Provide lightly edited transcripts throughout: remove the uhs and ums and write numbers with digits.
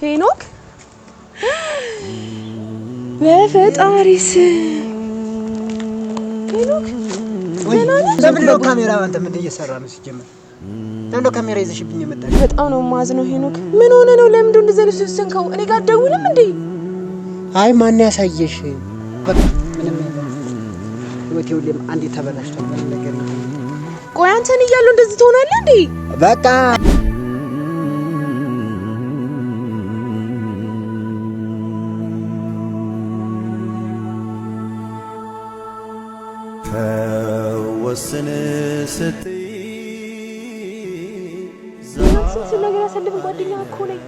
ሄኖክ በፈጣሪ ስም ሄኖክ ደህና ነህ? ለምንድን ነው ካሜራ? አንተ ምን እየሰራ ነው ሲጀመር? ለምንድን ነው ካሜራ ይዘሽብኝ የመጣሽ? በጣም ነው የማዝነው ሄኖክ። ምን ሆነ ነው? ለምንድን ነው እንደዚህ አይነት የወሰንከው? እኔ ጋር አትደውልም እንዴ? አይ ማን ያሳየሽ? በቃ ምንም የለም። ህይወቴ ሁሌም አንዴ ተበላሽቷል። ምንም ነገር የለም። ቆይ አንተን እያለሁ እንደዚህ ትሆናለህ እንዴ? በቃ ተወስን ስትይ ስንት ነገር ያሳለፍን ጓደኛ እኮ ነኝ።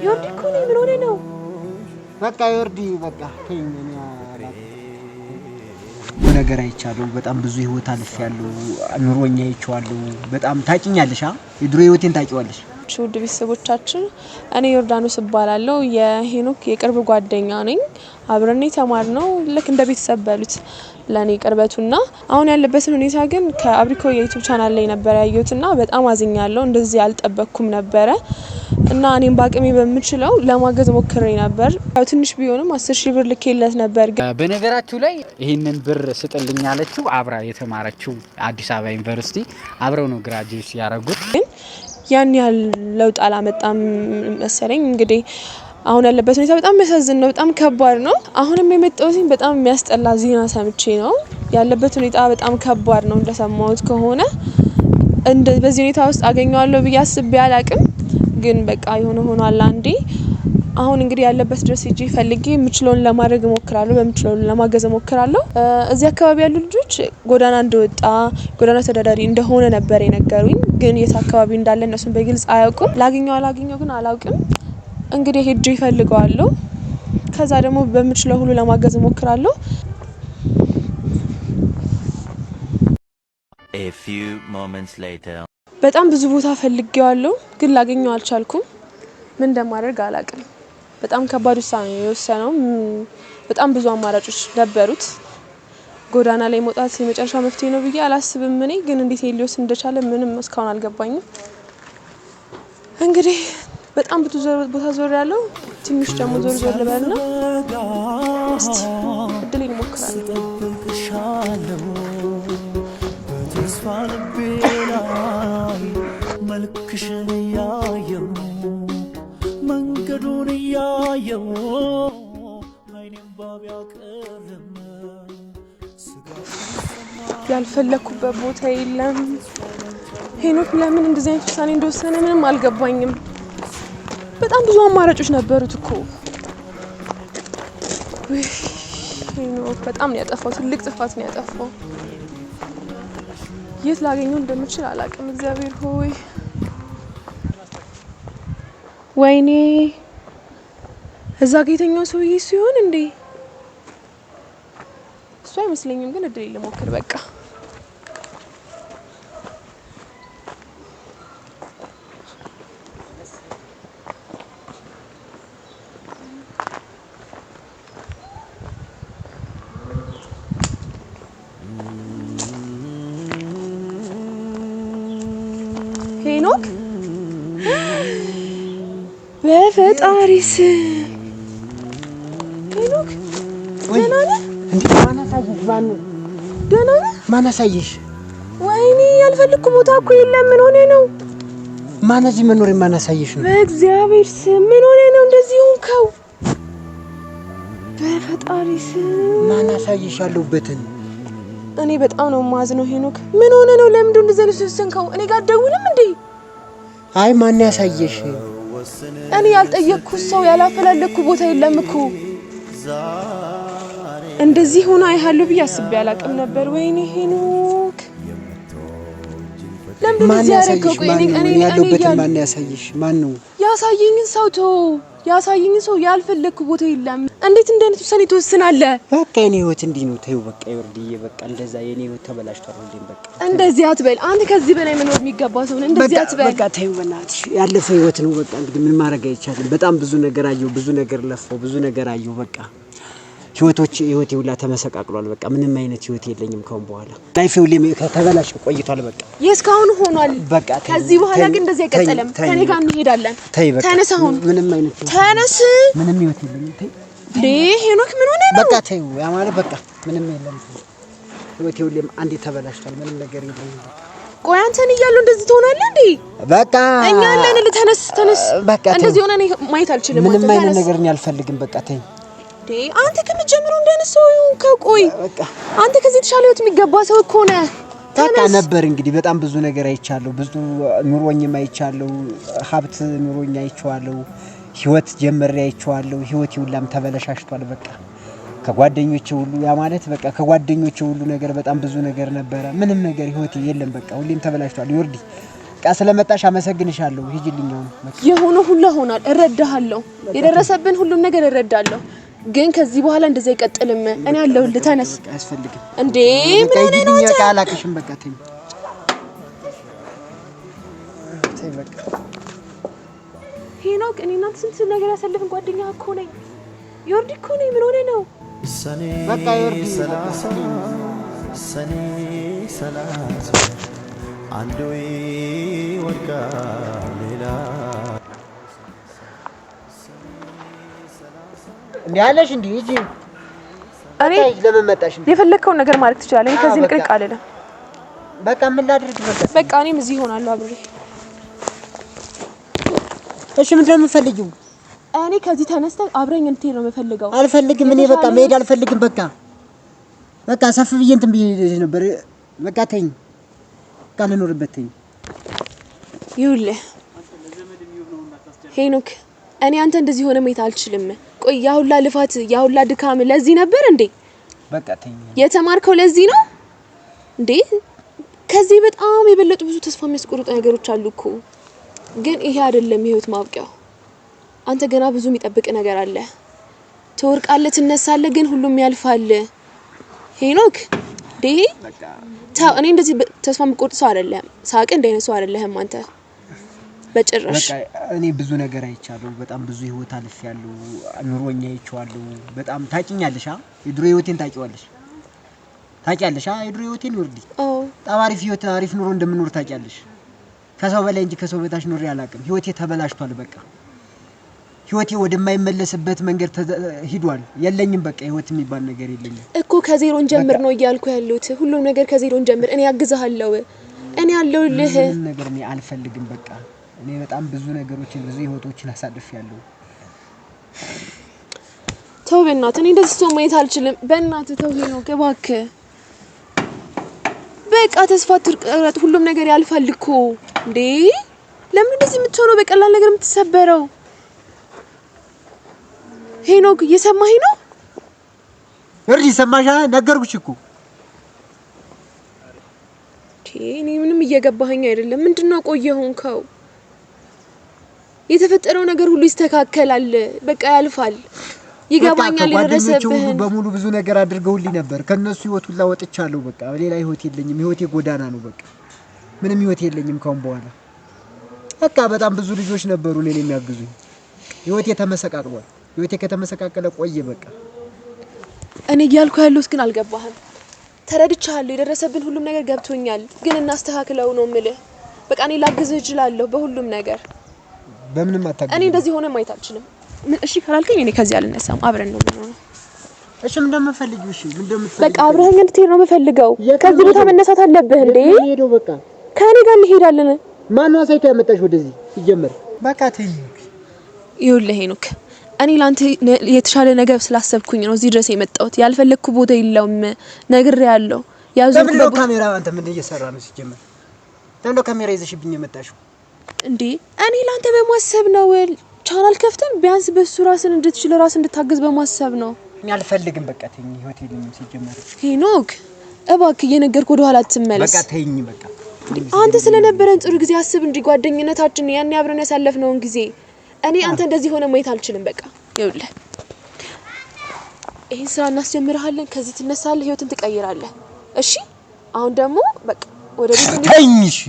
ዮርዲ እኮ ነኝ። ምን ሆነ ነው? በቃ ዮርዲ በቃ ተይኝ። እኔ አላውቅም። ነገር አይቻለሁ። በጣም ብዙ ህይወት አልፌያለሁ። ኑሮኛ አይቼዋለሁ። በጣም ታውቂኛለሽ። አ የድሮ ህይወቴን ታውቂዋለሽ። ውድ ቤተሰቦቻችን እኔ ዮርዳኖስ እባላለሁ። የሄኖክ የቅርብ ጓደኛ ነኝ። አብረን የተማርነው ልክ እንደ ቤተሰብ በሉት ለእኔ ቅርበቱና አሁን ያለበትን ሁኔታ ግን ከአብሪኮ የ YouTube channel ላይ ነበር ያየሁትና በጣም አዝኛለሁ። እንደዚህ አልጠበቅኩም ነበረ እና እኔም በአቅሜ በምችለው ለማገዝ ሞክሬ ነበር። ያው ትንሽ ቢሆንም 10,000 ብር ልኬለት ነበር። ግን በነገራችሁ ላይ ይህንን ብር ስጥልኝ ያለችው አብራ የተማረችው አዲስ አበባ ዩኒቨርሲቲ አብረው ነው graduate ያደረጉት። ያን ያህል ለውጥ አላመጣም መሰለኝ። እንግዲህ አሁን ያለበት ሁኔታ በጣም የሚያሳዝን ነው። በጣም ከባድ ነው። አሁንም የመጣሁት በጣም የሚያስጠላ ዜና ሰምቼ ነው። ያለበት ሁኔታ በጣም ከባድ ነው። እንደሰማሁት ከሆነ በዚህ ሁኔታ ውስጥ አገኘዋለሁ ብዬ አስቤ አላቅም። ግን በቃ የሆነ ሆኗል። አንዴ አሁን እንግዲህ ያለበት ድረስ ሄጄ ፈልጌ የምችለውን ለማድረግ እሞክራለሁ፣ በምችለውን ለማገዝ እሞክራለሁ። እዚህ አካባቢ ያሉ ልጆች ጎዳና እንደወጣ ጎዳና ተዳዳሪ እንደሆነ ነበር የነገሩኝ። ግን የት አካባቢ እንዳለ እነሱን በግልጽ አያውቁም። ላግኘው አላግኘው ግን አላውቅም። እንግዲህ ሄጄ እፈልገዋለሁ። ከዛ ደግሞ በምችለው ሁሉ ለማገዝ እሞክራለሁ። A few moments later. በጣም ብዙ ቦታ ፈልጌዋለሁ፣ ግን ላገኘው አልቻልኩም። ምን እንደማደርግ አላውቅም። በጣም ከባድ ውሳኔ ነው የወሰነው። በጣም ብዙ አማራጮች ነበሩት። ጎዳና ላይ መውጣት የመጨረሻ መፍትሄ ነው ብዬ አላስብም። እኔ ግን እንዴት ሊወስን እንደቻለ ምንም እስካሁን አልገባኝም። እንግዲህ በጣም ብዙ ቦታ ዞር ያለው ትንሽ ደግሞ ዞር ዞር ልበልና እስቲ እድሌን እሞክራለሁ። እጠብቅሻለሁ በተስፋ ልቤ ላይ መልክሽን እያየሁ መንገዱን እያየሁ አይኔም ባብ ያቀርም ያልፈለኩበት ቦታ የለም። ሄኖክ ለምን እንደዚህ አይነት ውሳኔ እንደወሰነ ምንም አልገባኝም። በጣም ብዙ አማራጮች ነበሩት እኮ። ውይ ሄኖክ በጣም ነው ያጠፋው። ትልቅ ጥፋት ነው ያጠፋው። የት ላገኘው እንደምችል አላውቅም። እግዚአብሔር ሆይ ወይኔ፣ እዛ ጋ የተኛው ሰውዬ ሲሆን እንዴ? እሱ አይመስለኝም፣ ግን እድል ልሞክር በቃ። ሄኖክ በፈጣሪ ስም ሄኖክ ደህና ነህ? እንዴ ማን አሳየሽ? ማን ደህና ነህ? ማን አሳየሽ? ወይኔ ያልፈለግኩ ቦታ እኮ የለም። ምን ሆነ ነው? ማን እዚህ መኖሬ ማን አሳየሽ ነው? በእግዚአብሔር ስም ምን ሆነ ነው እንደዚህ ሆንከው? በፈጣሪ ስም ማን አሳየሽ ያለሁበትን? እኔ በጣም ነው የማዝነው ሄኖክ። ምን ሆነ ነው? ለምንድን ነው እንደዚህ አይነት የወሰንከው? እኔ ጋር አትደውልም እንዴ? አይ ማን ያሳየሽ? እኔ ያልጠየቅኩት ሰው ያላፈላለኩ ቦታ የለም እኮ። እንደዚህ ሆኖ አይሃለሁ ብዬ አስቤ አላውቅም ነበር። ወይኔ ሄኖክ ለምንድን ነው ማን እንደዚህ ያደረገው? ያሳየሽ? ቆይ ማን እኔ ነው እኔ እኔ ያለሁበትን? እያለሁ ማን ያሳየሽ? ማን ነው? ያሳየኝን ሰው ተው፣ ያሳየኝን ሰው ያልፈለግኩ ቦታ የለም። እንዴት እንደ አይነት ውሳኔ ትወስናለህ? በቃ የኔ ህይወት እንዲህ ነው። ተይው በቃ ይወርድዬ፣ በቃ እንደዛ የኔ ህይወት ተበላሽቷል። ሁሌም በቃ እንደዚህ አትበል። አንተ ከዚህ በላይ መኖር የሚገባ ሰው ነህ። እንደዚህ በቃ አትበል። በቃ ተይው በእናትሽ፣ ያለፈ ህይወት ነው። በቃ እንግዲህ ምን ማድረግ አይቻልም። በጣም ብዙ ነገር አየሁ፣ ብዙ ነገር ለፋው፣ ብዙ ነገር አየሁ። በቃ ህይወቴ ሁላ ተመሰቃቅሏል። በቃ ምንም አይነት ህይወት የለኝም ከአሁን በኋላ። Life ኤ ሁሌ ከተበላሸ ቆይቷል። በቃ የእስካሁን ሆኗል። በቃ ከዚህ በኋላ ግን እንደዚህ አይቀጥልም። ከኔ ጋር እንሄዳለን። ተይ በቃ ተነስ፣ አሁን ምንም አይነት ተነስ። ምንም ህይወት የለኝም። ተይ እንዴ ሄኖክ፣ ምን ሆነ ነው? በቃ ተይው። ያ ማለት በቃ ምንም የለም። ህይወቴ ሁሌም አንዴ ተበላሽቷል። ምንም ነገር የለኝም። በቃ ቆይ አንተን እያሉ እንደዚህ ትሆናለህ እንዴ? በቃ እኛ አለን። ተነስ፣ ተነስ። በቃ እንደዚህ ሆነ እኔ ማየት አልችልም። ምንም አይነት ነገር እኔ አልፈልግም። በቃ ተይ እንዴ አንተ ከመጀመሪያው እንዳይነት ሰው ከቆይ በቃ አንተ ከዚህ የተሻለ ህይወት የሚገባ ሰው እኮ ነህ። በቃ ነበር እንግዲህ በጣም ብዙ ነገር አይቻለሁ። ብዙ ኑሮኝም አይቻለሁ። ሀብት ኑሮኝ አይቼዋለሁ። ህይወት ጀምሬ አይቼዋለሁ። ህይወቴ ሁላም ተበለሻሽቷል። በቃ ከጓደኞቼ ሁሉ ያ ማለት በቃ ከጓደኞቼ ሁሉ ነገር በጣም ብዙ ነገር ነበረ። ምንም ነገር ህይወቴ የለም። በቃ ሁሌም ተበላሽቷል። ይወርዲ በቃ ስለመጣሽ አመሰግንሻለሁ። ሂጂልኝ አሁን የሆነ ሁላ ሆኗል። እረዳሃለሁ። የደረሰብን ሁሉም ነገር እረዳለሁ። ግን ከዚህ በኋላ እንደዚህ አይቀጥልም። እኔ አለሁልህ። ተነስ። አያስፈልግም እንዴ ምን ሆነህ ነው አንተ? በቃ አላቅሽም። በቃ ተይ ተይ በቃ ሄኖክ፣ እኔ እናንተ ስንት ነገር ያሳለፍን ጓደኛ እኮ ነኝ። ዮርዲ እኮ ነኝ። ምን ሆነህ ነው? ሰኔ በቃ ዮርዲ 30 ሰኔ 30 አንዱ ይወድቃል ሌላ እንዴ አለሽ እንዴ ሂጂ። እኔ ለምን መጣሽ? የፈለግከውን ነገር ማለት ትችላለህ። እኔ ከዚህ ንቅንቅ አልልም። በቃ ምን ላድርግ? በቃ በቃ እኔም እዚህ እሆናለሁ አብሬ። እሺ ምንድን ነው የምትፈልጊው? እኔ ከዚህ ተነስተህ አብረኝ እንድትሄድ ነው የምፈልገው። አልፈልግም። እኔ በቃ መሄድ አልፈልግም። በቃ በቃ ሰፍ ብዬ እንትን ብዬ ነበር። በቃ ተይኝ፣ በቃ ልኖርበት ተይኝ። ይኸውልህ ሄኖክ፣ እኔ አንተ እንደዚህ ሆነ ማየት አልችልም። ቆይ ያ ሁላ ልፋት ያ ሁላ ድካም ለዚህ ነበር እንዴ? በቃ ተይኝ። የተማርከው ለዚህ ነው እንዴ? ከዚህ በጣም የበለጡ ብዙ ተስፋ የሚያስቆርጡ ነገሮች አሉ እኮ። ግን ይሄ አይደለም የህይወት ማብቂያው። አንተ ገና ብዙ የሚጠብቅ ነገር አለ። ትወርቃለህ፣ ትነሳለህ፣ ግን ሁሉም ያልፋል። ሄኖክ እንዴ ተው። እኔ እንደዚህ ተስፋ የምቆርጥ ሰው አይደለህም። ሳቅ እንደ አይነት ሰው አይደለህም አንተ በጭራሽ። በቃ እኔ ብዙ ነገር አይቻለሁ። በጣም ብዙ ህይወት አልፌያለሁ። ኑሮኛ አይቼዋለሁ። በጣም ታውቂኛለሽ። የድሮ ህይወቴን ታውቂዋለሽ፣ ታውቂያለሽ። የድሮ ህይወቴን ይወርዲ በጣም አሪፍ ህይወት አሪፍ ኑሮ እንደምኖር ታውቂያለሽ። ከሰው በላይ እንጂ ከሰው በታች ኑሬ አላውቅም። ህይወቴ ተበላሽቷል። በቃ ህይወቴ ወደማይመለስበት መንገድ ሂዷል። የለኝም በቃ ህይወት የሚባል ነገር የለኝም እኮ። ከዜሮ እንጀምር ነው እያልኩ ያለሁት። ሁሉም ነገር ከዜሮ እንጀምር። እኔ አግዝሃለሁ፣ እኔ አለሁልህ። ምንም ነገር እኔ አልፈልግም። በቃ እኔ በጣም ብዙ ነገሮችን ብዙ ህይወቶችን አሳልፌያለሁ። ተው በእናትህ፣ እኔ እንደዚህ ሰው ማየት አልችልም። በእናትህ ተው ሄኖክ እባክህ። በቃ ተስፋ አትቁረጥ። ሁሉም ነገር ያልፋል እኮ እንዴ። ለምን እንደዚህ የምትሆነው? በቀላል ነገር የምትሰበረው ሄኖክ፣ እየሰማኸኝ ነው? እርዲ ሰማሽ? ነገርኩሽ እኮ። እኔ ምንም እየገባኸኝ አይደለም። ምንድነው ቆይ የሆንከው? የተፈጠረው ነገር ሁሉ ይስተካከላል። በቃ ያልፋል። ይገባኛል። የደረሰብህን በሙሉ ብዙ ነገር አድርገውልኝ ነበር። ከነሱ ህይወት ሁላ ወጥቻለሁ። በቃ ሌላ ህይወት የለኝም። ህይወቴ ጎዳና ነው። በቃ ምንም ህይወት የለኝም ካሁን በኋላ። በቃ በጣም ብዙ ልጆች ነበሩ እኔን የሚያግዙኝ። ህይወቴ ተመሰቃቅሏል። ህይወቴ ከተመሰቃቀለ ቆየ። በቃ እኔ እያልኩ ያለሁት ግን አልገባህም። ተረድቻለሁ። የደረሰብን ሁሉም ነገር ገብቶኛል። ግን እናስተካክለው ነው የምልህ። በቃ እኔ ላግዝህ እችላለሁ በሁሉም ነገር። በምንም አታግዝም። እኔ እንደዚህ ሆነ ማየት አልችልም። እሺ ካላልከኝ እኔ ከዚህ አልነሳም። አብረን ነው የምንሆነው። እሺ ምን እንደምፈልጊው? እሺ ምን እንደምትፈልጊው? በቃ አብረኸኝ እንድትሄድ ነው የምፈልገው። ከዚህ ቦታ መነሳት አለብህ እንዴ? ሄደው በቃ ከእኔ ጋር እንሄዳለን። ማነው አሳይቶ ያመጣሽ ወደዚህ? ሲጀመር በቃ ተይኝ። ይኸውልህ ሄኖክ፣ እኔ ላንተ የተሻለ ነገር ስላሰብኩኝ ነው እዚህ ድረስ የመጣሁት። ያልፈለግኩ ቦታ የለውም ነግሬሃለሁ። ለምንድን ነው ካሜራ? አንተ ምን እየሰራ ነው ሲጀመር? ለምንድን ነው ካሜራ ይዘሽብኝ የመጣሽው? እንዴ እኔ ላንተ በማሰብ ነው። ቻናል ከፍተን ቢያንስ በሱ ራስን እንድትችል ራስን እንድታግዝ በማሰብ ነው። እኔ አልፈልግም። በቃ ተይኝ። ህይወት የለኝም ሲጀመር። ሄኖክ እባክህ እየነገርኩህ ወደኋላ አትመለስ። በቃ ተይኝ። በቃ አንተ ስለነበረን ጥሩ ጊዜ አስብ እንጂ ጓደኝነታችን፣ ያኔ አብረን ያሳለፍነውን ጊዜ። እኔ አንተ እንደዚህ ሆነ ማየት አልችልም። በቃ ይኸውልህ ይሄን ስራ እናስጀምርሃለን። ከዚህ ትነሳለህ፣ ህይወትን ትቀይራለህ። እሺ አሁን ደግሞ በቃ ወደ ቤት ተይኝ። እሺ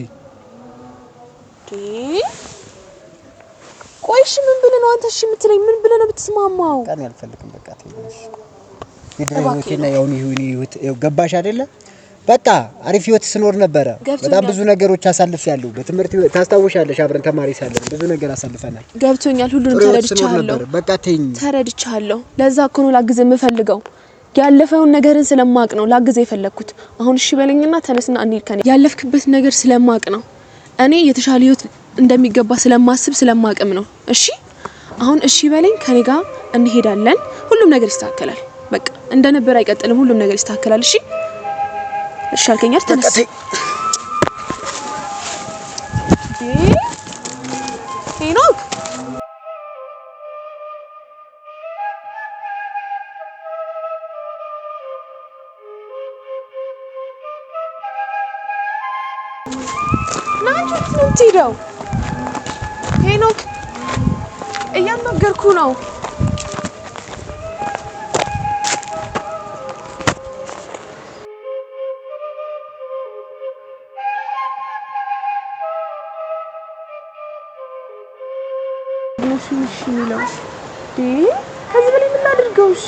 ቆይ እሺ ምን ብለህ ነው አንተ እሺ የምትለኝ? ምን ብለህ ነው የምትስማማው? በቃ እኔ አልፈልግም። በቃ ተይኝ። እሺ የድሮ ህይወቴና የአሁኑ ህይወት ገባሽ አይደለ? በቃ አሪፍ ህይወት ስኖር ነበረ። በጣም ብዙ ነገሮች አሳልፌያለሁ። በትምህርት ታስታውሻለሽ፣ አብረን ተማሪ ሳለን ብዙ ነገር አሳልፈናል። ገብቶኛል። ሁሉንም ተረድቻለሁ። በቃ ተይኝ፣ ተረድቻለሁ። ለዛ እኮ ነው ላግዝ የምፈልገው። ያለፈውን ነገርን ስለማቅ ነው ላግዝ የፈለግኩት። አሁን እሺ በለኝና ተነስና እንሂድ። ከኔ ያለፍክበት ነገር ስለማቅ ነው እኔ የተሻለ ህይወት እንደሚገባ ስለማስብ ስለማቅም ነው። እሺ አሁን እሺ በለኝ፣ ከኔ ጋር እንሄዳለን። ሁሉም ነገር ይስተካከላል። በቃ እንደነበር አይቀጥልም። ሁሉም ነገር ይስተካከላል። እሺ እሺ አልከኝ አይደል? ተነስ ሄኖክ። ና እንጂ ወዴት ነው የምትሄደው? ሄኖክ እያናገርኩ ነው። እሺ የሚለው ከዚህ በላይ ምን ላድርገው? እሺ